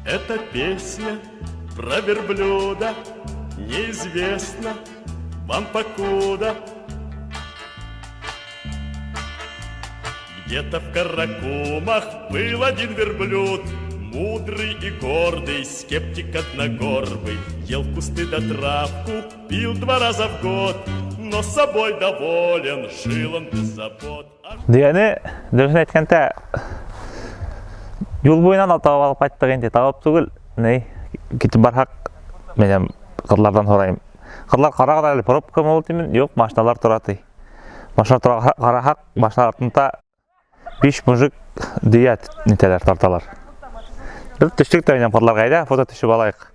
Эта песня про верблюда неизвестна вам покуда. Где-то в Каракумах был один верблюд, мудрый и гордый, скептик одногорбый. Ел кусты да травку, пил два раза в год, но собой доволен, жил он без забот. Дөйәне, дөрөҫөн әйткәндә, юл буйынан табып алып ҡайттыҡ инде, табып түгел, ни, китеп барһаҡ, мин ҡыҙларҙан һорайым. Ҡыҙлар, ҡарағыҙ әле, пробкамы ул тимен, юҡ, машиналар тора ти. Машина тора ҡараһаҡ, машина артында биш мужик дөйә нитәләр, тарталар. Беҙ төштөк тә минән ҡыҙларға, әйҙә, фото төшөп алайыҡ.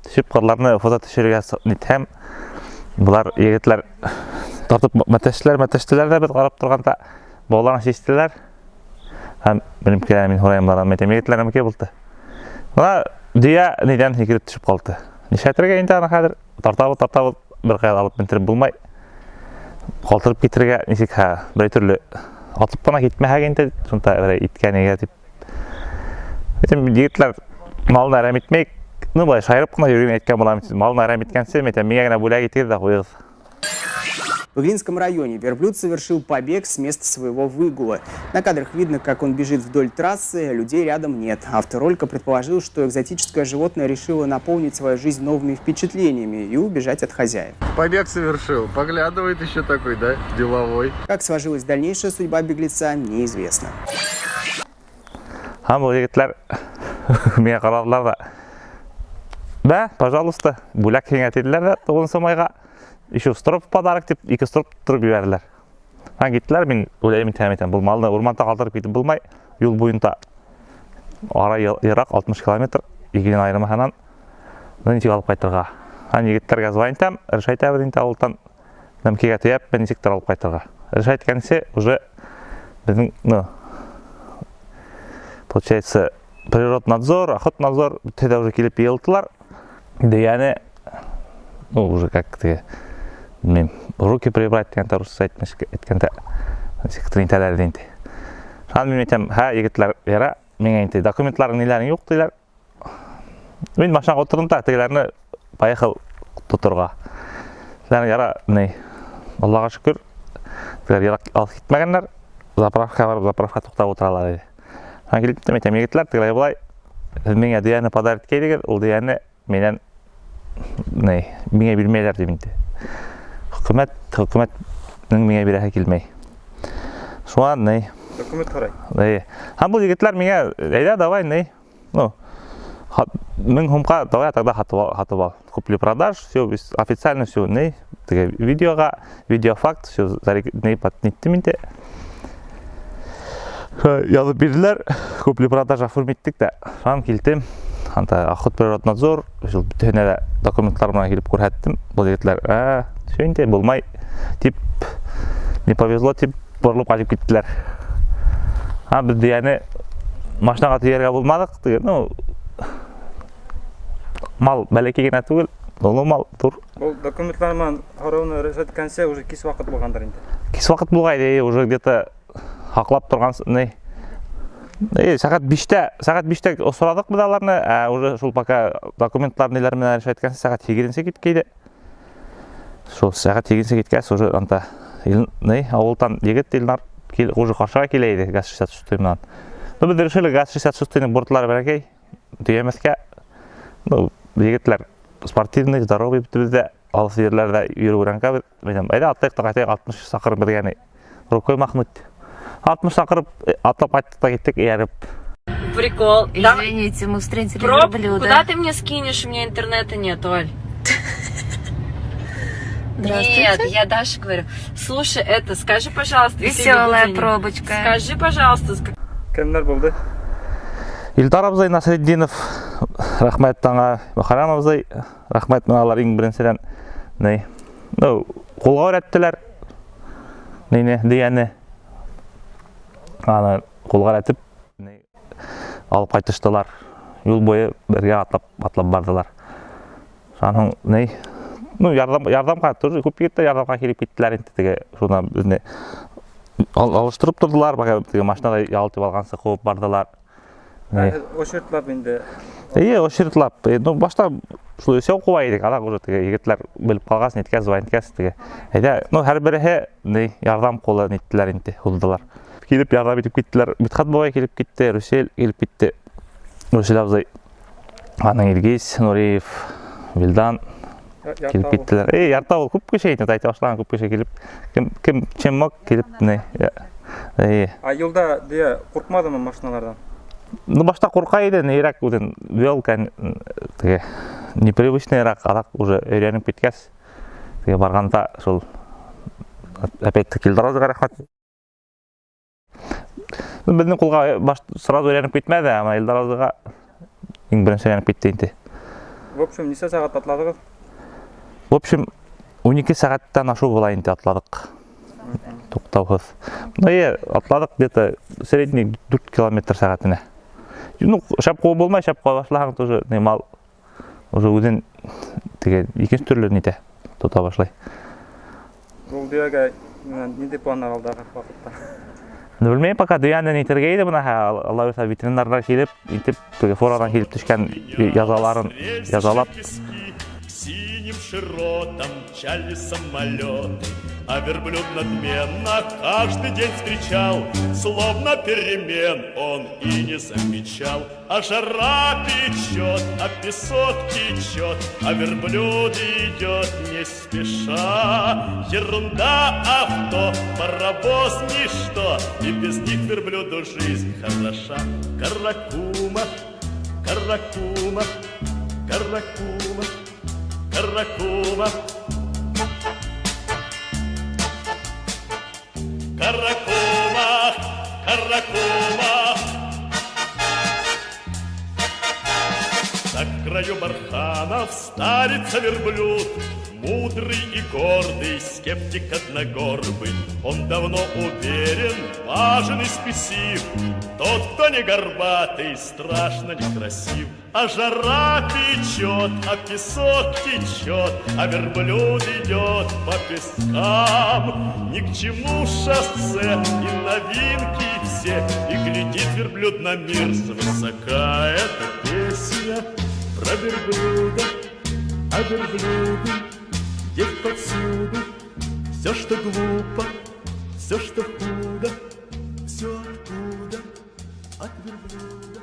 Төшөп ҡыҙларны фото төшөрөргә нитһәм, былар егетләр тартып мәтәштеләр, мәтәштеләр ҙә беҙ ҡарап торғанда бауҙарын систеләр. Һәм минең мин һорайым быларҙан, әйтәм, егетләр, нәмәкәй булды? Бына дөйә нидән һикереп төшөп ҡалды. Нишләтергә инде аны хәҙер? Тартабыҙ, тартабыҙ, бер ҡайҙа алып ментереп булмай. Ҡалдырып китергә нисек һә, бер төрлө атып ҡына китмәһәк инде, шунда берәй иткә нигә дип. Әйтәм, егетләр, малны әрәм итмәйек. Ну, былай шаярып ҡына йөрөгән әйткән булам, малны әрәм иткәнсе, әйтәм, миңә генә бүләк итегеҙ ҙә ҡуйығыҙ. В Иглинском районе верблюд совершил побег с места своего выгула. На кадрах видно, как он бежит вдоль трассы, людей рядом нет. Автор ролика предположил, что экзотическое животное решило наполнить свою жизнь новыми впечатлениями и убежать от хозяев. Побег совершил. Поглядывает еще такой, да, деловой. Как сложилась дальнейшая судьба беглеца, неизвестно. Һәм был егетләр миңә ҡарадылар ҙа, бә, пожалуйста, бүләк һиңә тиделәр ҙә, 9 майға еще строп в подарок тип, ике строп тотороп ебәрҙеләр. Һәм киттеләр, мин уйлайым итәм, әйтәм, был малны урманда ҡалдырып китеп булмай, юл буйында ара йыраҡ 60 километр, Иглин айырмаһынан, ну нисек алып ҡайтырға? Һәм егеттәргә звонить итәм, решать итәбеҙ инде ауылдан нәмкегә төйәп, нисектер алып ҡайтырға. Решать иткәнсе уже беҙҙең, ну, получается, природнадзор, охотнадзор, бөтәһе уже килеп йыйылдылар. Дөйәне, ну, уже как теге, белмәйем, руки прибрать тигәндә, русса әйткәндә, нисектер итәләр инде. Шунан мин әйтәм, һә, егетләр, яра, миңә инде документларың ниләрең юҡ тиләр. Мин машинаға ултырҙым да, тегеләрне поехал тоторға. Тегеләр яра, ни, Аллаға шөкөр, тегеләр ерак алып китмәгәннәр, заправка барып, заправка туҡтап ултыралар ине. Шунан килеп киттем, әйтәм, егетләр, тегеләй былай, һеҙ миңә дөйәне подарить иткәйнегеҙ, ул дөйәне минән, ни, миңә бирмәйҙәр тип инде. Хөкүмәт, хөкүмәтнең миңә бирәһе килмәй. Шунан, ни, Документ һорай. Ни, һәм был егетләр миңә, әйҙә, давай, ни, ну, 1000 һумға, давай тогда һатып ал, һатып ал. Купли-продаж, все, официально все, ни, теге видеоға, видеофакт, все, ни, ниттем инде. Яҙып бирҙеләр, купли-продаж оформить иттек тә, шунан килдем. Анда охотприроднадзор, шул бөтәһенә лә документлар менән килеп күрһәттем. Был егетләр, ә, все инде, булмай, тип, не повезло, тип, боролоп ҡайтып киттеләр. Һәм беҙ дөйәне машинаға төйәргә булманыҡ, теге, ну, мал бәләкәй генә түгел, оло мал, ҙур. Был документлар менән һорауны решать иткәнсе уже кис ваҡыт булғандыр инде. Кис ваҡыт булғайны, уже где-то һаҡлап торған, ни, сәғәт 5-тә осраҙыҡ беҙ аларны, ә уже шул пока документлар ниләр менән решать иткәнсе сәғәт 8-нсе киткәйне. Шул сәғәт 8-нсе киткәс, уже анда ни, ауылдан егет Илнар уже ҡаршыға килә ине ГАЗ 66 менән. Ну, беҙ решили ГАЗ 66-ның бортлары бәләкәй, төйәмәҫкә. Ну, егетләр спортивный, здоровый бөтөбөҙ ҙә, алыҫ ерләрҙә йөрөп өйрәнгәнбеҙ. Әйтәм, әйҙә атлайыҡ та ҡайтайыҡ, 60 саҡрым беҙгә ни, рукой махнуть. 60 саҡрым атлап ҡайттыҡ та киттек эйәреп. Прикол. Да, Извините, мы встретили верблюда. Куда ты мне скинешь? У меня интернета нет, Оль. Здравствуйте. Нет, я Даше говорю. Слушай, это, скажи, пожалуйста, Веселая Ксения пробочка. Скажи, пожалуйста, Кемдәр булды? Илдар абзый Насретдинов, рәхмәт аңа. Мөхәррәм абзый, рәхмәт, менә алар иң беренседән ни, ну, ҡулға өйрәттеләр. Нине, дөйәне. Аны ҡулға өйрәтеп, ни, алып ҡайтыштылар. Юл буйы бергә атлап, атлап барҙылар. Шунан һуң ни, ну, ярҙам, ярҙамға тоже күп егеттәр ярҙамға килеп киттеләр инде теге, шуны беҙне алыштырып торҙолар, пока теге машинала ял итеп алғансы ҡыуып барҙылар. Ни. Очередьлап инде Эйе, очередьлап. Ну, башта шул өсәү ҡыуа инек, аҙаҡ уже теге егетләр белеп ҡалғас, ниткәс, звонить иткәс, теге. Әйҙә, ну, һәр береһе ни ярҙам ҡулы ниттеләр инде, һуҙҙылар. Килеп ярҙам итеп киттеләр. Мидхәт бабай килеп китте, Рүсел килеп китте. Рүсел абзый. Аның Илгиз, Нуриев, Вилдан килеп киттеләр. Эй, ярта ул күп кеше инде, әйтә башлаган күп кеше килеп, кем кем чем мог килеп, ни. Эй. А юлда дөйә ҡурҡманымы машиналарҙан? Ну, башта ҡурҡа ине, нейерәк үҙен вел, теге непривычныйраҡ, аҙаҡ уже өйрәнеп киткәс, теге барғанда шул опять-таки Илдар абзыйға рәхмәт. Ну, беҙҙең ҡулға баш сразу өйрәнеп китмәне, әммә Илдар абзыйға иң беренсе өйрәнеп китте инде. В общем, нисә сәғәт атланығыҙ? В общем, 12 сәғәттән ашыу була инде атланыҡ. Туҡтауһыҙ. Ну, е, атланыҡ где-то средний 4 километр сәғәтенә. Ну, шәп ҡыуып булмай, шәп ҡыуа башлаһаң тоже не мал уже үҙен теге икенсе төрлө нитә, тота башлай. Ул дөйәгә ниндәй пландар алдағы ваҡытта? Ну, белмәйем, пока дөйәне нитергә ине бына, Алла бирһә, ветеринарҙар килеп, итеп, теге форадан килеп төшкән язаларын язалап. К синим широтам мчали самолеты, а верблюд надменно каждый день встречал, словно перемен он и не замечал. А жара печет, а песок течет, а верблюд идет не спеша. Ерунда авто, паровоз ничто, и без них верблюду жизнь хороша. Каракума, Каракума, Каракума, Каракума. Каракума, Каракума. Так в краю барханов старится верблюд, мудрый и гордый, скептик одногорбый. Он давно уверен, важен и спесив. Тот, кто не горбатый, страшно некрасив. А жара печет, а песок течет, а верблюд идет по пескам. Ни к чему шоссе и новинки все, и глядит верблюд на мир свысока. Это песня про верблюда, а верблюды есть повсюду. Все, что глупо, все, что худо, все откуда, от верблюда.